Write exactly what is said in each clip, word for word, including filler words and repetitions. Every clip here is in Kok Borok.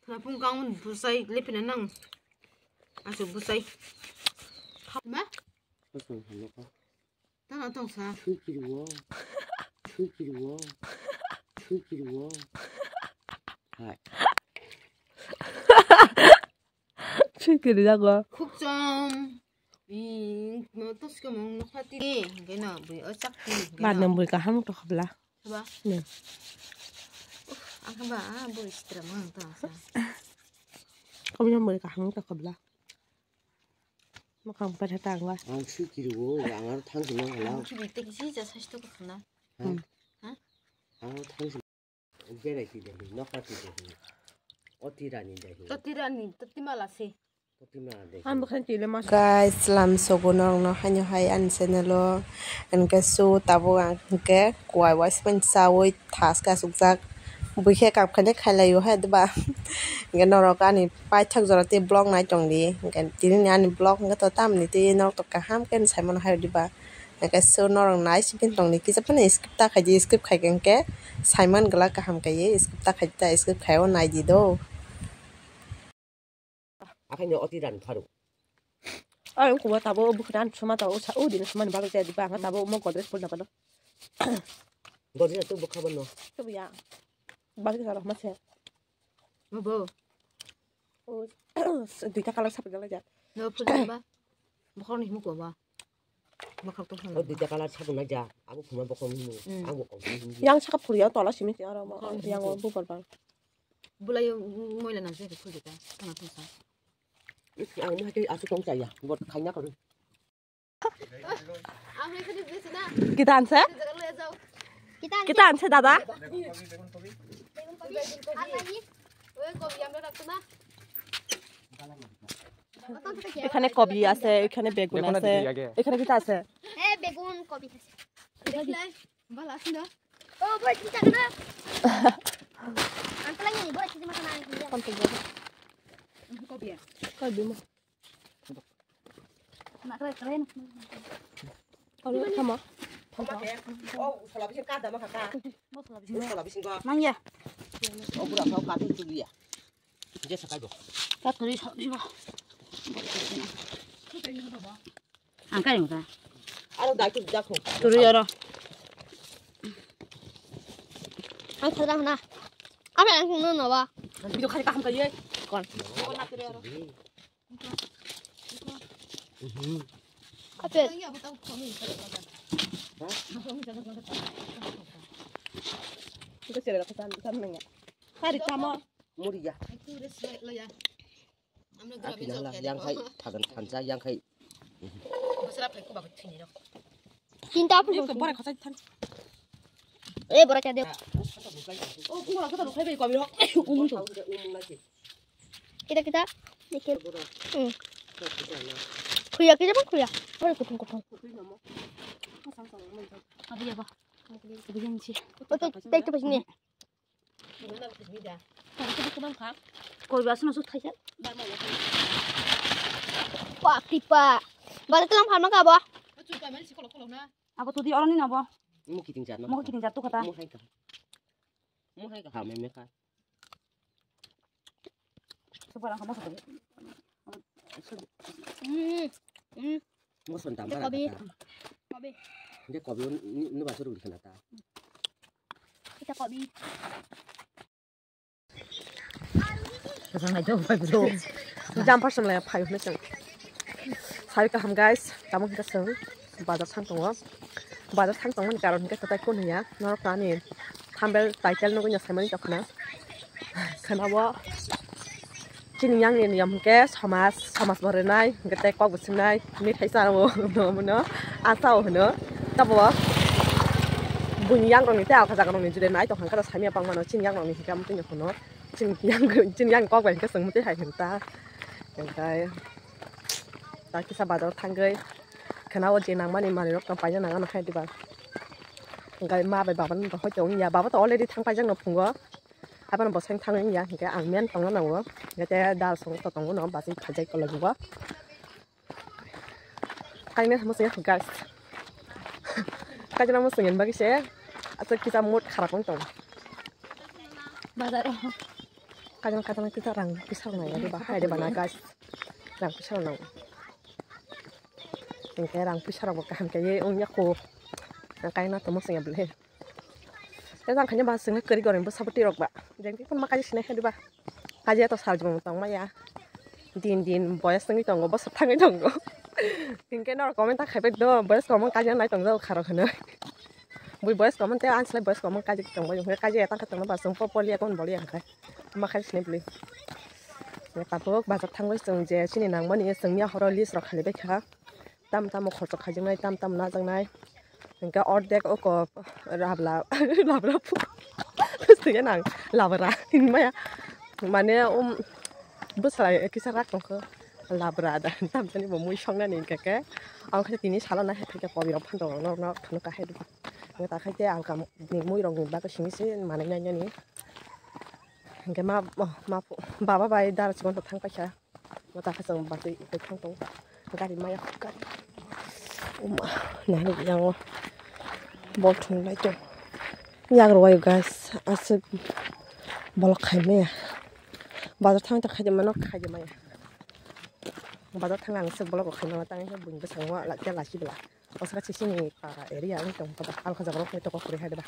Thapung kang busai lepina nang. Asu busai. Ma? Tana tong sa. Sukiri wo. Sukiri wo. Sukiri wo. Hai. Sukiri jago. Khukchom. Ih, no to sikamung no khati. Gena bui o chak. Ba nang bui kaham to khabla. Ba. Ne. Ang ba bui sitra mang to sa. Kami nang bui kaham to khabla. Makang pa thata ang ba. Ang sukiri wo, ang ar thang sinang hala. Ang sukiri te kisi ja sasto ko khana. Ha? Ha? Ang ar thang sinang. Berai ti de, nokha ti de. Oti rani de. Oti rani, toti mala se. Toti mala de. Ang bakhan ti le mas. Guys, lam sogo norok no haino hai ani channel o. Ang ke su tabuk ang ke kuai wai spen chawi thas ka sukjak. Bui khe kam khainai khailai o hai diba. Hingke norok ani paithak jora tei vlog nai tong di. Hingke tini ni ani vlog hingke to tamni tei norok to kaham khe sai mano hai diba. Hingke so norok nai sibin tong di kisa phano skip ta khai di, skip khai hingke sai man glak kaham kaiye skip ta khai ta skip khai o nai di do. Akhai no oti ran pharu. Ay, kuwa tabo bukran suma tabo sa u din suma ni bagwi tadi ba tabo mo godres pul na pano. Godres tu bukha bano. Tu ya. Bagwi sa ma se. Mo bo. O duita color sap gala ja. No pul ba. Bukhor ni mo ko ba. Bukhor to pul. O duita color sap na ja. Abo phuma bukhor ni mo. Abo ko. Yang saka pul ya tola simi ti aro mo. Yang o bukor ba. Bulai moila nang se khul dita. Kana tong sa. Ang mo ke asu tong chaya. Bot khaina koru. Kita anse? Kita anse dada? এখানে কবি আছে, এখানে বেগুন আছে। এখানে কিতা আছে? এ বেগুন, কবি আছে। ভালো আছি না? ও বই চিন্তা করে। আমি তো লাগে বই চিন্তা করে না। কবি। কবি। Alo, tamo. Mangya. O bura kau kati chulia. Je sakai bo. Katuri sabi bo. Angkai mo ta. Aro dai tu jakho. Turi aro. Ang thada na. Apa yang no no ba? Video khai kaham kai. Kon. Kon na turi aro. Apple. Kita cari apa tan tan nanya. Tadi kamu. Muri ya. Akhirnya lah yang kai thagan thansa yang kai. Tinta apa? Ini kebor kau tadi tan. Eh, borak ada. Oh, aku malah kita lukai bayi kau bilang. Umum tuh. Kita, kita. Dikit. Hmm. Khuya, kita pun khuya. Boleh kutung-kutung. Apa ya, Pak? Apa yang sih? Oh, teh, teh itu pas ini. Kau biasa masuk Thailand. Wah, pipa. Balik tulang pharma ka, Bo? Abo tudi oroni na, Bo? Mo kiting jat na. Mo kiting jat tu kata. Mo hai ka. Mo hai ka ha me me ka. Super ang kamu satu. Hmm. Hmm. Mo son tam. Kopi. Kopi. Dia kopi ni ni baca dulu kena ta. Kita kopi. Jam person lai phai hwnwi chwng. Sai kaham guys, tamo hwnkhe chwng bazar thang tongo. Bazar thang tongmani karon hwnkhe kwtai kun ya. Norok ani thumbnail title nugwi no saimani tongkhna. Khwnabo chini yang ni niyam hwnkhe somaj, somaj bo rwnai, hwnkhe tei kok bo swngnai, mithai chana bo hwno, asa o hwno. Tabo buini yang rok ni tei alka jaga rok ni jure nai tongkha, khe samya bangmano chini yang rok ni hwnkhe amtwino hwno. Chini yang, chini yang kok bai hwnkhe chwng mutwi hai hwn ta. Hwnkhe ta kisa bazar o thangwi khwnao je nangmani manwirokno paina nang ano hai diba. Hwnkhe ma bai baba no hoi tong ya, baba to already thang paijak no phungo. Abono bwsai thang wngya, hwnkhe ang men tongna nango. Hwnkhe te dal song to tongo no, bachai khaijak tolai o. Kaina mwswng ya guys. Kaijana mwswng ni bagwi se aswk kisa mood kharap wng tongo. Bazar o. Kaijang kaijang kita rang pisa rok nai ba hai de bana guys. Rang pisa rok nang. Hingke rang pisa rok bo kaham kaiye wngya ko. Kaina tomo singya bele. Kaijang kanya ba singna kari goreng bo sabati rok ba. Jeng ki pun makai sini hai de ba. Kaje to sal jong tong maya. Din din boyas tangwi tongo, bosor thangwi tongo. Hingke norok comment ta khaibai do, boyas komon kaje nai tong jago kharo hwnwi. Bui boyas komon te anslai boyas komon kaje tong bai, hingke kaje etang khe tongno ba chwng po poli akon boli hingke. Ma khai sini bli. Ne tabuk bazar thangwi chwng je chini nangmani chwngni horo list rok khali bai kha. Tam tamo khorchok khaijaknai, tam tamo najaknai. Hingke ordek oko labra, labra phu. Twiya nang labra hinmaya. Mane, um, bwsai kisa rak tongkho. Labra da, tam tani bo mui songnani hingke ke. Ang khe tini salo na hai khe kobi rok phan tongo, norok no phano kahai rw. Ang ta khai te alkam ni mui rok ni bagwi simi se manai nai nani. Hingke ma, ma, baba bai dara chikon to thang paikha. Mata khe chwng batwi twi thang tongo. Gari maya gari. Uma, nahani yango bol thung lai tong. Yagra wayo guys, aswk bolok khai maya. Bazar thang ta khai de mano khai de maya. Bazar thang ang swk bolok khai maya tang khe buini bwskango la khe lasi bwla. Osaka sisini para area ang tong pada alkha jaga rok to kok kuri hai de ba.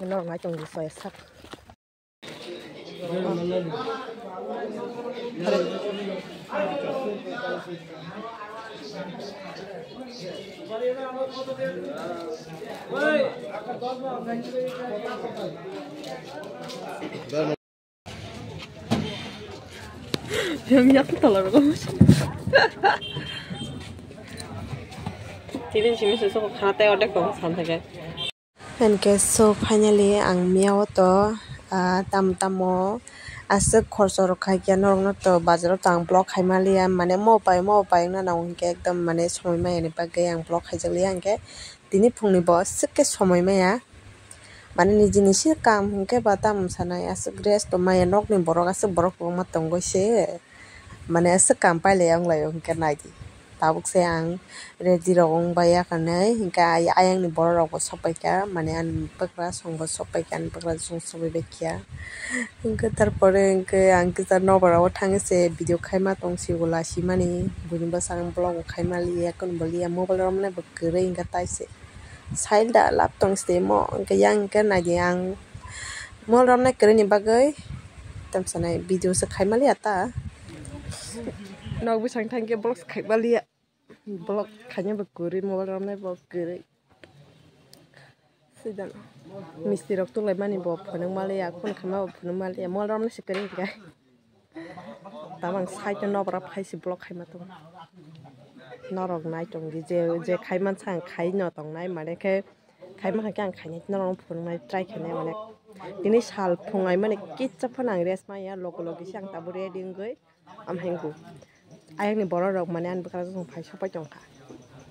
Norok nai tong di soya sak. Yang yak talar ko. Tini simi susu khana tai odek tong san thake. Hingke so finally ang miyao to, ah, tamo tamo aswk khorcho rok khai khe norokno to bazaro to ang vlog khai manliya, mane mo pai mo pai wngna nango hingke ekdom mane somoi maya ni bagwi ang vlog khaijakliya hingke tini phungni bo aswk khe somoi maya mane niji ni se kam hingke ba tamo sanai aswk rest bo maya nokni borok aswk borok kwbangma tongoi se. Mane aswk kam pailai wnglaio hwnkhe naidi. Tabuk se ang ready rok wng bai ya kanwi, hwnkhe ai-, ayang ni borok rok bo sok pai kha, mane ani bwkra song bo sok pai kha, ani bwkra song sok bai kha. Hwnkhe tarpore hwnkhe ang kisa nokbar o thangwi se video khaima tong si, ula simani buini bwskango vlog bo khaima liya, kunu bo liya, mobile romnai bo kwrwi hwnkhe tai se. Sailda lab tong sitemo, hwnkhe yang hwnkhe naidi ang mol romnai kwrwini bagwi tamsa nai video se khaimaliya ta. Nok bwsang thangkhe vlog se khaimaliya, vlog khaina bo kwrwi, mol romnai bo kwrwi. Sijano misti rok tulaimani bo phunukmaliya, khun khaima bo phunukmaliya, mol romnai se kwrwi hwnkhe. Tamo ang side o nokbar phai se vlog khaima tongo. Norok nai tong di je, je khai mansa ang khai no tongnai, mane khe khai mankha khe ang khainai norok no phunuknai try khainai mane. Tini sal phung ai mani kisa phano ang rest maya, logo logi se ang tabuk ready wngwi am hingo. Ayang ni borok rok mane ani bwkra song phai sok pai tongkha.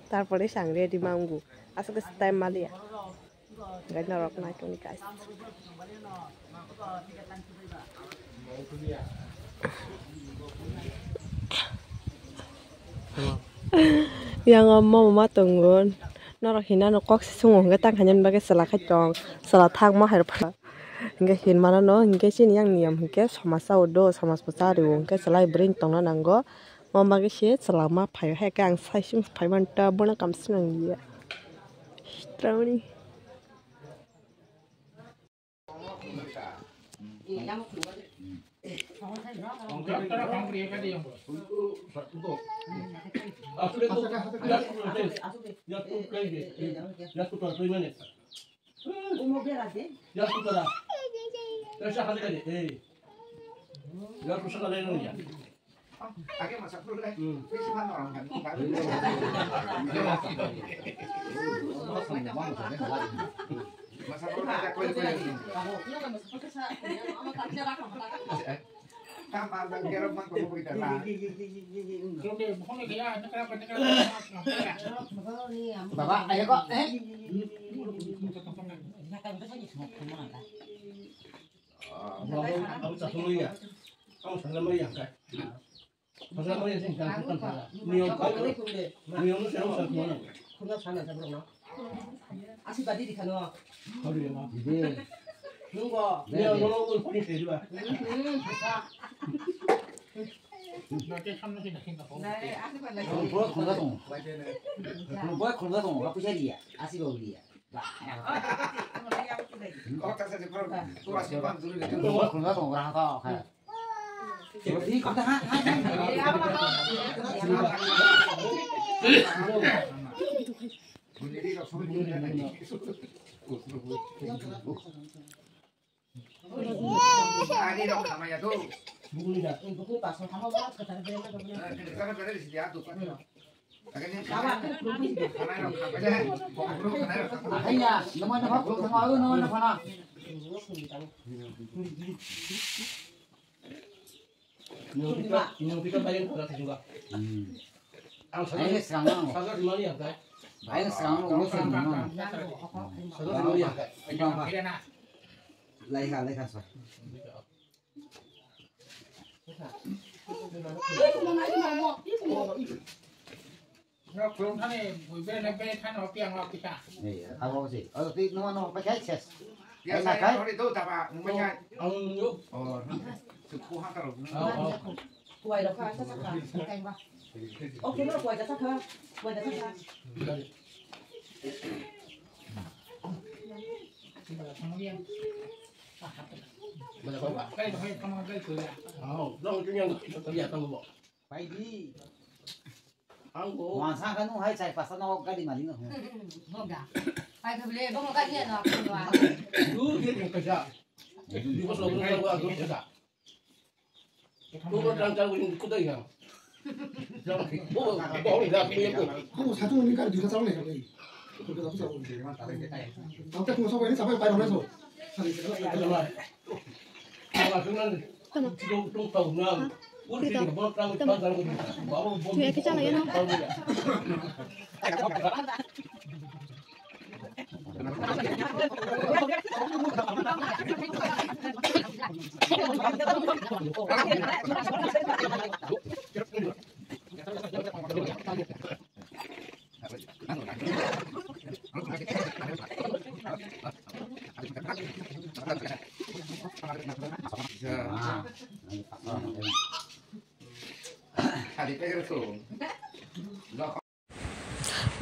Tarpore se ang ready ma wngo. Aswk se time maliya. Hwnkhe norok naitongdi guys. Yang o mama ma tongo. Norok hinano kok se sungo hwnkhe tang khainani bagwi chwla khai tong. Chwla thangma hai rw pha. Hwnkhe hinmano no hwnkhe chini yang niyam hwnkhe somaj cha o do, somaj bo cha rw o hwnkhe chwla hai bwrwi tongna nango. Mo bagwi se chwla ma phaio, hai khe ang sai sung phai manta bono kam swnam ya. Shrauni. Baba, ayo kok, eh. Nungo, nungo, nungo, nungo, nungo, nungo. Boy khonga tongo. Boy khonga tongo, ka puisa dia, asi ba dia. Ba. Boy khonga tongo, raha ta kha. Di kota ha, ha, ha. Ani rok khamaya do. Buguni da, eh, buguni paso hamo ba, kata bere na buguni. Eh, kata bere sidi atu. Baba, khamaya rok khamaya. Haiya, nama nama ko khama, nama nama na. Nung pika, nung pika bayang kora thajunga. Hmm. Ang saja, ayo, serang nang. Saja di mani angkai. Bayang serang nang, ulo serang nang. Saja di mani angkai. Ayo, apa? Laikha, laikha, sir. Khulumthani bui bere bere thani o piang o pika. Ei, abo se. O, twi numa numa pakai ses. Ai, na kai. Ori do taba, mumanya. Ang nyo. Oh, tu kuha karo. Oh, oh. Kuai rok kha, sa sa kha, kai ba. O, kuno kuai da sa kha, kuai da sa kha. Mana kau ba? Kai ba, kai kama kai kuya. Oh, dong tu yang kau ya tahu bo. Paidi. Anggo. Wangsa kanu hai chai pasta no gari mali no. Boga. Pai kable bomo gari no. Tu dia yang kerja. Di bos lo gua gua kerja. Tu kau tang tang ini kuda yang. Yang oh oh dah tu yang tu. Kamu satu ini kan juga tahu nih. Kita tahu tahu. Tahu tak mau sampai ini sampai pai mana so. Tamo. Tamo. Tamo. Tamo. Tamo. Tamo. Tamo.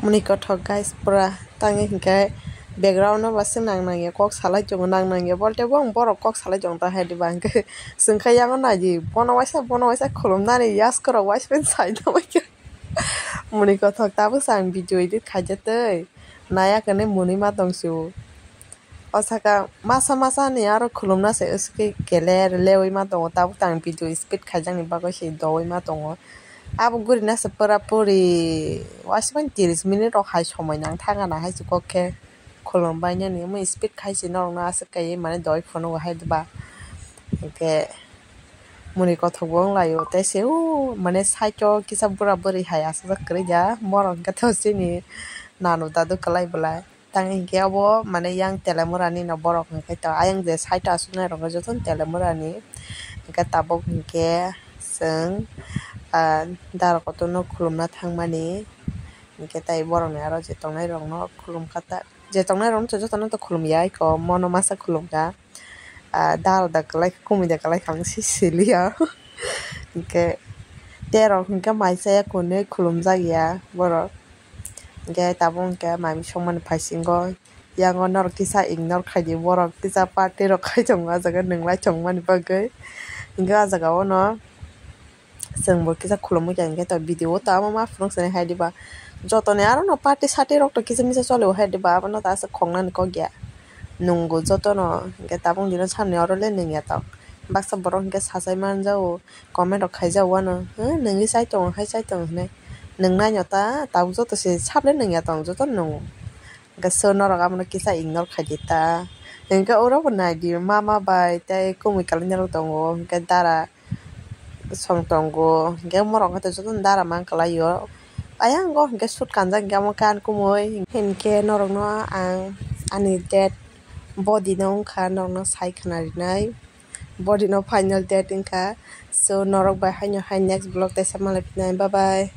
Muni kothok guys, pura tangwi hinkhe background no ba swng nang nang ya, kok salai tongo nang nang ya, bolte bo ang borok kok salai tongo ta hai diba hinkhe swngkha yango naidi bono waisa bono waisa khulumnani yaskorok waisa pen sai tongwi khe. Muni kothok tabuk se ang video edit khaijak tei naiya khe muni ma tong se o. O saka masa masa ni aro khulumna se swkhe kele lewi ma tongo, tabuk tang video speed khaijakni bagwi se dowi ma tongo. Abo gurina se pura puri waisa mani tiris minute rok hai somoi nang thangana hai se kok khe khulum bainani omo speed khai se norokno aswk kaiwi mane dowi phunukgo hai ba. Hinkhe muni kothok bo wng laio tei se o mane side o kisa bura buri hai aswk kwrwi ja borok hinkhe to chini nanu dadu kwlai bwlai. Tang hinkhe obo mane yang Telemurani no borok hinkhe to ayang je side o aswk nai rok jotono Telemurani. Hinkhe tabuk hinkhe chwng ah dara kotorno khulumna thangmani hinkhe tei borokni aro je tongnai rokno khulumkha ta, je tongnai rokno jotono to khulumya eko mono masa khulumkha. Ah dara da kwlai kha, kumui da kwlai kha, ang se siliya. Hinkhe terok hinkhe mai chaya kwnwi khulumjak ya borok. Hinkhe tabuk hinkhe mai songmani phaisingo yango norok kisa ignore khaidi, borok kisa party rok khai tongo ah jaga nwng lai tongmani bagwi. Hinkhe ah jaga o no chwng bo kisa khulumwi kha hinkhe to video o to amo ma phunuk sani hai diba. Jotoni aro no party sati rok to kisa misa choli o hai diba, abono to aswk khoknani kok ya. Nungo jotono hinkhe tabuk dino samni oro le nungya to. Baksa borok hinkhe sachai manjao, comment rok khaijak wano, "Huh, nungwi chai tongo hai chai tongo," hinwi. Nungnaino ta tabuk joto se sable nungya tong joto nungo. Hinkhe so norok abono kisa ignore khaidi ta. Hinkhe oro bo naidi mama bai tei kumui kalainai rok tongo, hinkhe dara song tongo, hinkhe morok wngkha jotono dara man kwlaio. Ayang o hinkhe sut kanjak hinkhe amo kan kumui. Hinkhe norokno ang ani date body no wngkha norokno sai khna rinai. Body no final date wngkha. So norok bai haino hai next vlog teisa malai phinai. Bye bye.